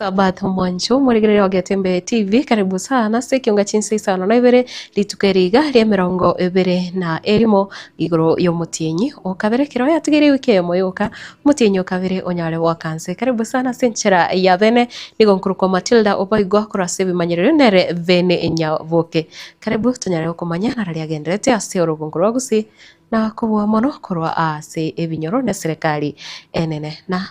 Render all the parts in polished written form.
Sabato mwancho omorigereria wa Getembe TV karibu sana ase ekionga chinsa isano na ibere rituko eri iga ria emerongo ebere na erimo igoro y'omotienyi o kabere ekero yatigaire ewiki eyemo yoka omotienyi o kabere onyare goaka nse karibu sana ase enchera ya bene nigo nkorokwa Matilda Obaigwa korwa ase ebimanyererio nere Bene Nyaboke karibu tonyare gokomanya nara riagenderete ase orogongo rwa Gusii na kobua mono korwa ase ebinyoro na eserekari enene na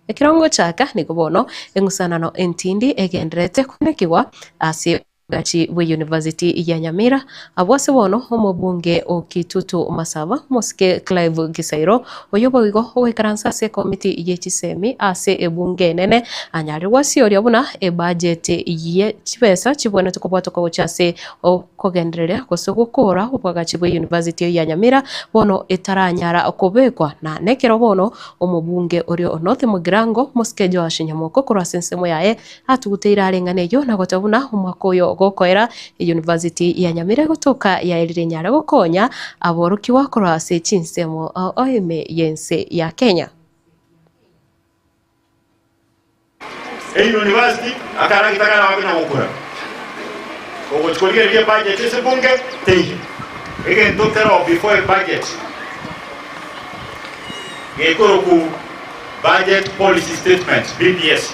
Ekero ngochaka nigo bono eng'usanano entindi egendererete konekigwa ase obogachi bwe University ya Nyamira, abwo ase bono omobunge o Kitutu Masaba, Omosike Clive Gisairo, oyio boigo ogoikaransa ase ekomiti ye chisemi ase ebunge enene, anyare gwasioria buna ebudget ye chibesa chibwenerete kobwatoka gochia ase okogendereria gose gokora oboagachi bwe University ya Nyamira bono etaranyara kobekwa na nekero bono Omobunge oria o North Mugirango, Mosike Joash Nyamoko korwa ase ensemo yaye atuguteire areng'ana eyio na goteba buna omwaka oyo gokoera University ya Nyamira egotoka yaerire enyare gokonya aborokigwa korwa ase chinsemo ime y'ense ya Kenya. Eyunivasiti akaragita karabe konya gokura. Ogochia korigereria ebudget ase ebunge teiyo. Egento kero before ebudget gekorokwu Budget Policy Statement, BPS,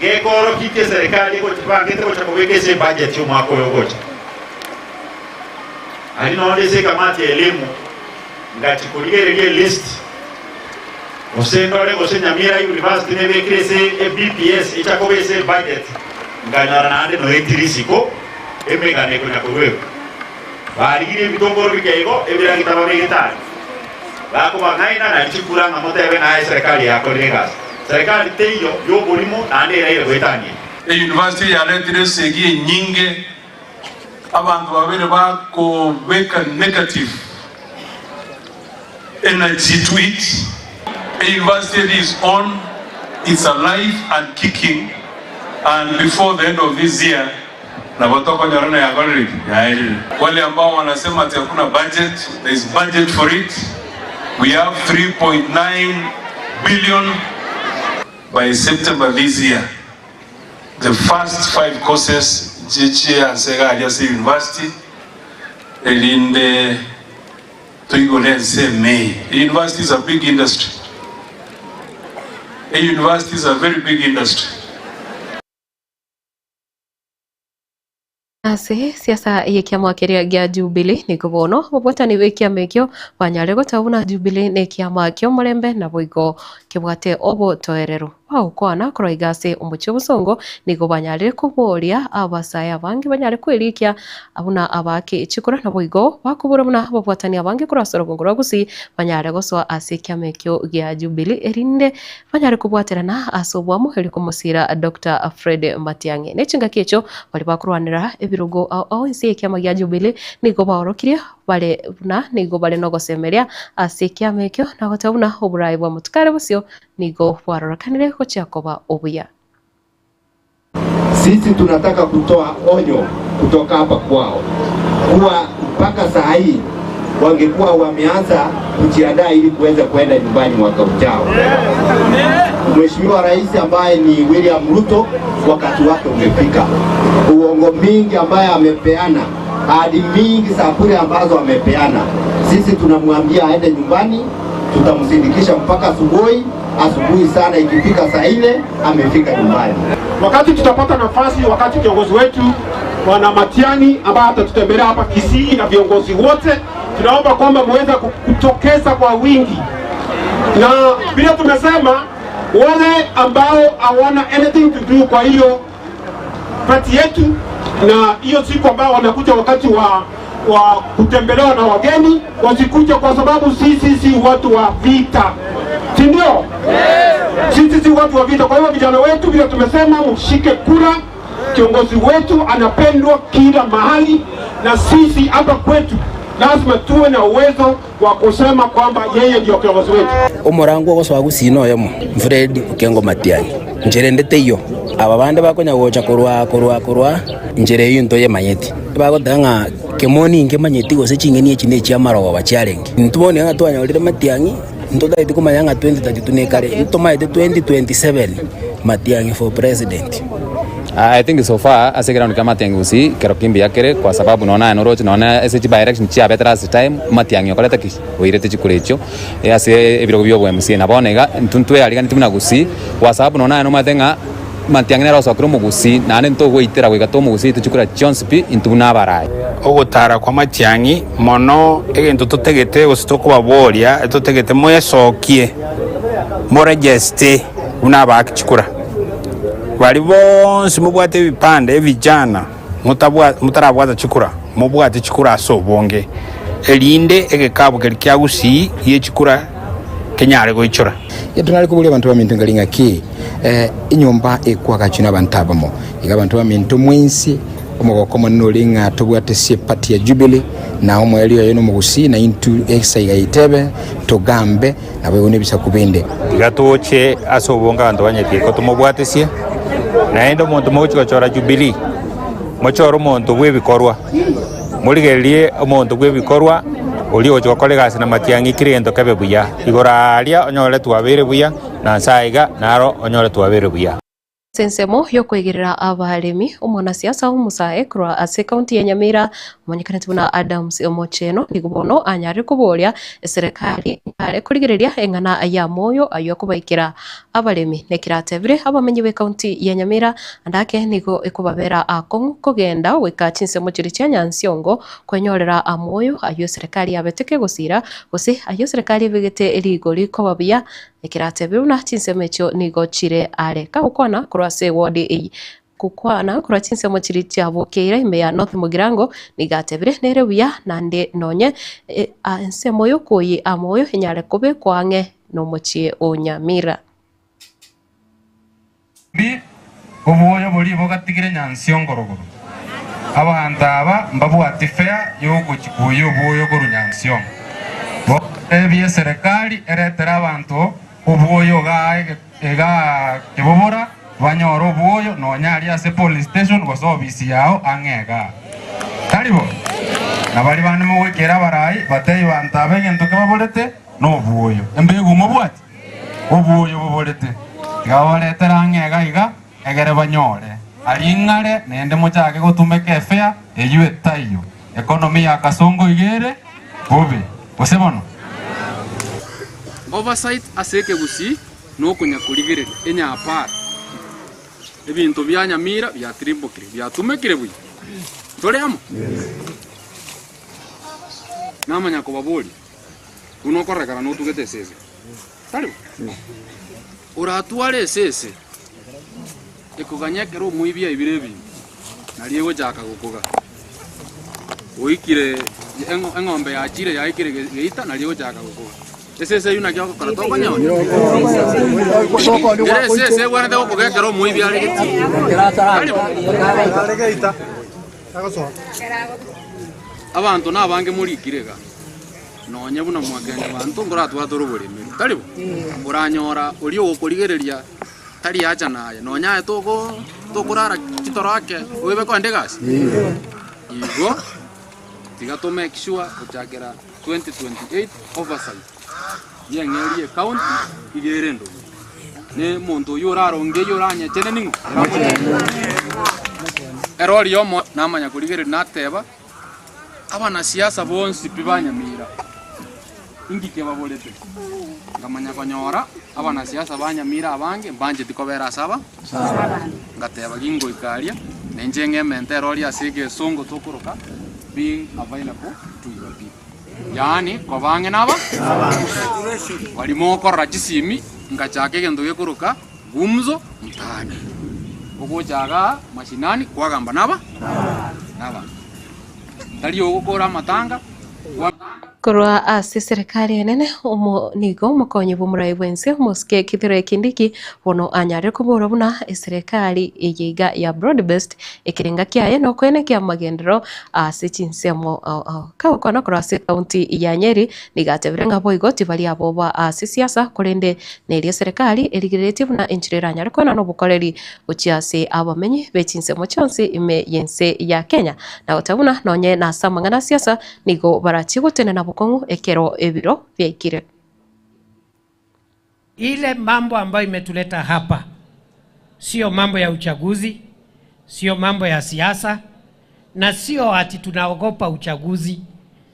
gekoorokia ki eserekari ebangete gocha kobeka ase ebudget y'omwaka oyo ogocha. Aria nonde ase ekamati ya elimu ngachia korigereria elist. Gose ndore gose Nyamira University nebekire ase eBPS echa koba ase ebudget, nkanyora naende noetire isiko emegano ekonya koruegwa. Barigirie ebitongoro bike igo ebiragita babegete aria. Bakobang'aina nari chikura ng'a motebe ng'a eserekari yakorire egasi. Serekari teiyo yoborimo naende eraire goetania. Eyunivasiti yaretire esegi enyinge, abanto babere bakobeka negative energy to it. A university is on, it's alive and kicking and before the end of this year nabo tokonyora na yakorire ki? Yaerire. Wale ambao wanasema ati hakuna budget, there is budget for it. We have 3.9 billion by September this year. The first five courses nchichie ase iga aria ase university erinde Toigore ense ime. A university is a big industry. A university is a very big industry. Ase siasa y'ekiama keria gia Jubilee nigo bono ababwatani b'ekiama ekio banyare goteba buna Jubilee nekiama ki'omorembe naboigo kebwate obotoereru. Bagokwana korwa iga ase omochie obosongo nigo banyarire koboria abasae abange banyare kwerikia buna abaake chikura naboigo bakobora buna ababwatani abange korwa ase orogongo rwa Gusii banyare gosoa ase ekiama ekio gia Jubilee erinde banyare kobwaterana ase oboamo erio komosira Doctor Fred Matiang'i. Ne chingaki echio baria bakorwanera ebirogo ao ao inse y'ekiama gia Jubilee nigo baorokirie bare buna nigo bare nogosemeria ase ekiama ekio na goteba buna oborai bwa motukare bosio Nigo bwarorekanire gochia koba obuya. Sisi tunataka kutoa onyo kutoka hapa kwao kuwa mpaka saa hii wangekuwa wameanza kujiandaa ili kuweza kuenda nyumbani mwaka ujao. Mheshimiwa Rais ambaye ni William Ruto, wakati wake umefika. Uongo mingi ambaye amepeana, ahadi mingi za bure ambazo amepeana, sisi tunamwambia aende nyumbani tutamsindikisha mpaka asubuhi. Asubuhi sana ikifika saa nne amefika nyumbani. Wakati tutapata nafasi, wakati kiongozi wetu Bwana Matiang'i ambaye atatutembelea hapa Kisii na viongozi wote, tunaomba kwamba muweze kutokeza kwa wingi, na vile tumesema wale ambao hawana anything to do kwa hiyo pati yetu, na hiyo siku ambao wanakuja wakati wa wa kutembelewa na wageni wasikuja, kwa sababu sisi si watu wa vita, si ndio? Sisi si watu wa vita. Kwa hiyo vijana wetu, vile tumesema, mshike kura. Kiongozi wetu anapendwa kila mahali, na sisi hapa kwetu lazima tuwe na uwezo wa kusema kwamba yeye ndio kiongozi wetu. Omorango ogosoa gusii noyomo, Fred Okengo Matiang'i. Nchera ende teiyo. Aba bande bakonya gocha korwa korwa korwa nchera eyio ntoyemanyeti. Bagoteba ng'a kemoni nkemanyeti gose ching'eni echi nechi'amarogoba chiarenge. Intwe bono ng'a twanyorire Matiang'i, ntotagete komanya ng'a 2032 nekare, ntomaete 2027. Matiang'i for president. I think so far ase egeround kia Matiang'i gusii kero ki mbuya kere kwa sababu nonya naye noroche nonya ase chi by election chiabete last time Matiang'i okorete ki? Oirete chikura echio ase ebirogo bia obo MCA na bono iga intwe ntweariganeti buna gusii kwa sababu nonya naye nomanyete ng'a Matiang'i nere osokire omogusii naende ntogoitera goika tomogusii oitwe chikura chionsi pi intwe buna abarai. Ogotara kwa Matiang'i mono egento totagete gose tokobaboria totagete mwesokie moregeste buna abaaki chikura. Baria bonsi mobwate ebipande ebijana motarabwata chikura mobwate chikura ase obonge erinde egekabu keria kia Gusii gie chikura kenyare goichora. Gento nare koboria abanto baminto nkari ng'aki, enyomba ekwagachwa nabanto abamo. Iga abanto baminto mwensi, omogoko omonene ore ng'a tobwate ase eparty ya Jubilee, na omoerio oye nomogusii, na intwe esaiga yaitebe togambe naboigo nebisaku binde. Tiga toche ase obonge abanto ba Nyatieko tomobwatesie, naende omonto mogochia gochora Jubilee, mochore omonto bw'ebikorwa, morigererie omonto bw'ebikorwa oria ogochia gokora egasi na matiang'i kera egento kebe buya. Igoro aaria onyore twabeire buya, na inse aiga naro onyore twabeire buya. Ase ensemo y'okoigerera abaremi, omwanasiasa omosae korwa ase ekaunti ya Nyamira omanyekanete buna Adams Omocheno nigo bono anyarire koboria eserekari enyare korigereria eng'ana y'amoyo ayio akobaikera abaremi. Nekero atebire abamenyi b'ekaunti ya Nyamira ande ake nigo ekobabera akong'u kogenda goika chinsemo chiria chia Nyansiongo kwenyorera amoyo ayio eserekari yabete kegosira gose ayio eserekari ebegete rigori koba buya Ekero atebire buna chinsemo echio nigo chire are. Kagokwana korwa ase ewodi eye gokwana korwa chinsemo chiria chiabokeire ime ya North Mugirango, nigo atebire nere buya naende nonye ensemo y'okoyia amoyo enyare kobekwa ang'e nomochie o Nyamira. Mbi obwoyo boria bogatigire nyansiongo rogoro. Abanto aba mbabwati fare yogochi kuoyia obwoyo korwa nyansiongo. Boteebie eserekari eretere abanto obwoyo igaa igaa kebobora banyore obwoyo nonya aria ase police station gose ofisi yao ang'e igaa. Tari bo? Na baria bande mogoikera abarai batebi banto aba egento kebaborete nobwoyo. Embegu mobwati? Obwoyo boborete, tiga babaretere ang'e iga iga, egere banyore. Aria ing'are, naende mochake gotumeka efea eyio etaiyo. Economy ya Kasongo iga ere bobe, gose bono? Oversight ase ekegusii nokonya korigereria enyapara. Ebinto bia nyamira biatirimbokire, biatumekire buya. Tore amo? Namanya kobaboria. Buna okorekana notugete esese, tari bo? Oratware esese ekoganya ekero omoibi aibire ebinto, nario egochaka gokoga. Oikire eng'ombe yachire yaikire geita nario egochaka gokoga. Esese eyio naki ogokora tokonyonya? Kera esese ebwenerete gokoga ekero omoibi are getii, tari bo? Abanto nabange morikire iga, nonye buna mwakenya abanto nkoratwatore oboremeri, tari bo? Oranyora oria ogokorigereria tari acha naye, nonye aye toko tokorara chitoro ake oebe kogenda egasi. Igo tiga to make sure gochakera 2028 oversight ye eng'eri ye county iga ere endobe. Ne omonto oyio oraronge eyio oranyechene ning'o? Ere oria omo namanya korigereria nateba, Abanasiasa bonsi pi ba Nyamira, inki kebaborete? Nkamanya konyora abanasiasa ba Nyamira abange mbancheti kobera ase aba Ngateba gingoika aria, nainche ng'emente ere oria ase egesongo tokoroka being available to your people. Yaani koba ang'e naba baria mokorora chisimi, ngachaka egento gekoroka gumzo mtaani. Ogocha igaa mashinani kwagamba naba nabanto. Tari ogokora amatanga kwa. Korwa ase eserekari enene omo nigo omokonyi bw'omorai bw'ense omosike Kithure Kindiki bono anyarire kobora buna eserekari eye iga ya Broad Based ekerenga kiaye nokoenekia amagenderero ase chinsemo ao ao. Kagokwana korwa ase ekaunti ya Nyeri nigo atebire ng'a boigo tibari aboba ase siasa korende neria eserekari erigereretie buna enchera eranyare koenana obokoreri gochia ase abamenyi be chinsemo chionsi ime y'ense ya Kenya na goteba buna nonye nase amang'ana a siasa nigo barachie gotenena bokong'u ekero ebiro biaikire. Ile mambo ambayo imetuleta hapa. Sio mambo ya uchaguzi, sio mambo ya siasa, na sio ati tunaogopa uchaguzi,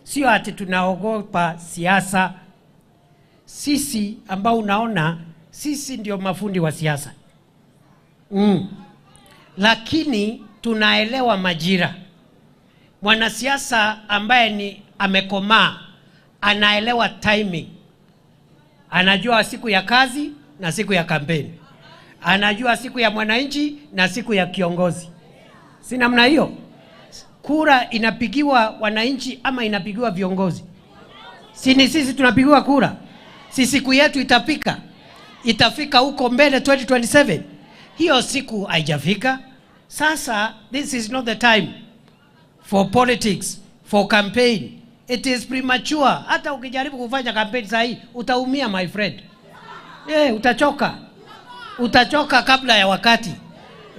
sio ati tunaogopa siasa. Sisi ambao unaona sisi ndio mafundi wa siasa mm. Lakini tunaelewa majira. Mwanasiasa ambaye ni amekomaa anaelewa timing, anajua siku ya kazi na siku ya kampeni, anajua siku ya mwananchi na siku ya kiongozi. Si namna hiyo? Kura inapigiwa wananchi ama inapigiwa viongozi? Si ni sisi tunapigiwa kura? Si siku yetu itafika, itafika huko mbele 2027. Hiyo siku haijafika. Sasa this is not the time for politics, for campaign. It is premature. Hata ukijaribu kufanya campaign saa hii utaumia my friend. Eh, utachoka, utachoka kabla ya wakati.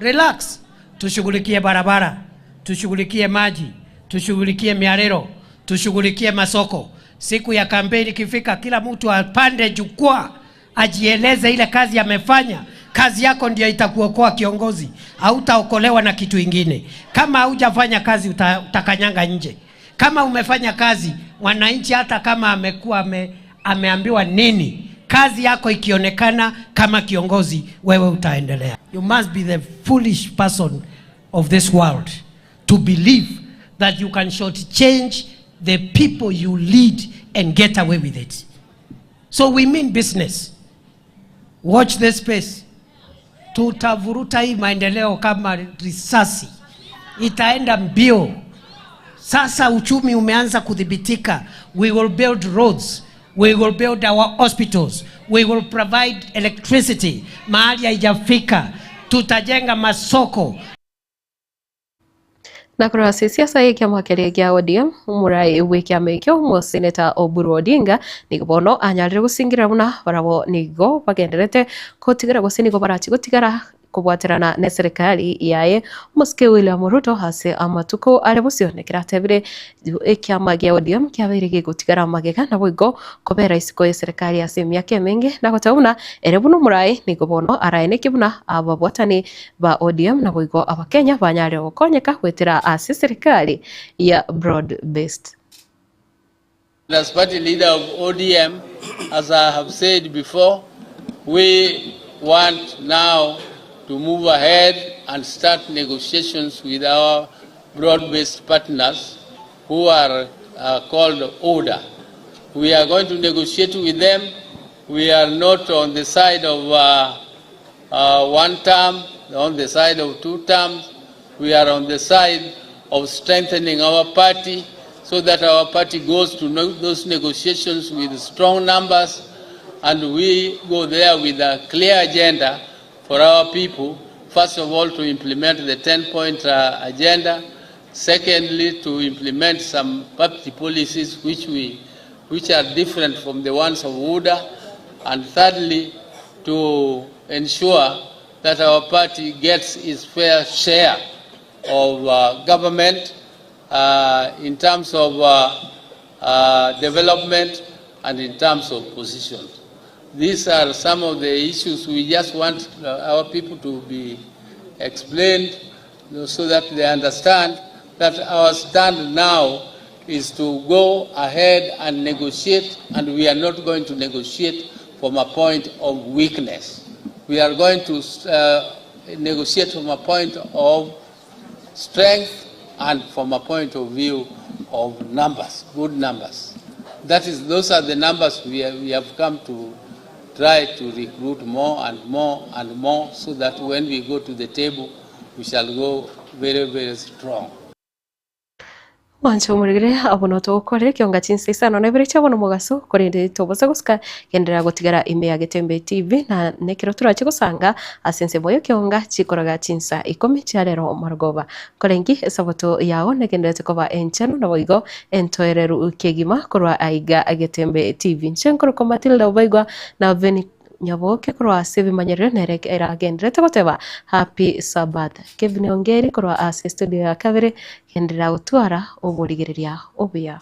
Relax, tushughulikie barabara, tushughulikie maji, tushughulikie miarero, tushughulikie masoko. Siku ya kampeni ikifika, kila mtu apande jukwaa ajieleze ile kazi amefanya. Kazi yako ndio itakuokoa kiongozi, hautaokolewa na kitu ingine. Kama haujafanya kazi uta, utakanyanga nje. Kama umefanya kazi, mwananchi hata kama amekuwa ame, ameambiwa nini, kazi yako ikionekana kama kiongozi, wewe utaendelea. You must be the foolish person of this world to believe that you can shortchange the people you lead and get away with it. So we mean business. Watch this space. Tutavuruta hii maendeleo kama risasi, itaenda mbio. Sasa uchumi umeanza kudhibitika. We will build roads, we will build our hospitals, we will provide electricity mahali haijafika, tutajenga masoko. Na korwa ase siasa ye ekiama keria gia ODM omorai bwe ekiama ekio omoseneta Oburu Odinga nigo bono anyarire gosingera buna barabwo nigo bagenderete kotigara gose nigo barachi gotigara kobwaterana ne serikali yaye omosike William Ruto ase amatuko are bosio nekero atebire ekiama gia ODM kiabeire gegotigara magega naboigo kobera isiko ye serikali ase emiaka emenge na goteba buna ere buna omorai nigo bono araeneke buna ababwatani ba ODM naboigo abakenya banyare gokonyeka goetera ase serikali ya broad based. As party leader of ODM, as I have said before, we want now to move ahead and start negotiations with our broad-based partners who are uh, called ODA. We are going to negotiate with them. We are not on the side of uh, uh, one term, on the side of two terms. We are on the side of strengthening our party so that our party goes to no- those negotiations with strong numbers and we go there with a clear agenda for our people. First of all, to implement the 10 point uh, agenda. Secondly, to implement some party policies which, we, which are different from the ones of UDA. And thirdly, to ensure that our party gets its fair share of uh, government uh, in terms of uh, uh, development and in terms of position. These are some of the issues we just want uh, our people to be explained you know, so that they understand that our stand now is to go ahead and negotiate, and we are not going to negotiate from a point of weakness. We are going to uh, negotiate from a point of strength and from a point of view of numbers, good numbers. That is, those are the numbers we have, we have come to try to recruit more and more and more so that when we go to the table, we shall go very, very strong. Mwanche omorigere abwo notogokorera ekionga chinsa isano na ibere chia bono mogaso korende tobasa gosika genderera gotigara ime ya Getembe TV na nekero torache gosanga ase ensemo ya ekionga chikoraga chinsa ikomi chia rero marogoba. Korengi esabato yao negenderete koba enchenu naboigo entoereru kegima korwa aiga Getembe TV. Inche nkorokwa Matilda Obaigwa na Beni Nyaboke korwa ase ebimanyerero nere eragenderete goteba Happy Sabbath. Kevin Ongeri korwa ase studio ya kabere genderera gotwara oborigereria obuya.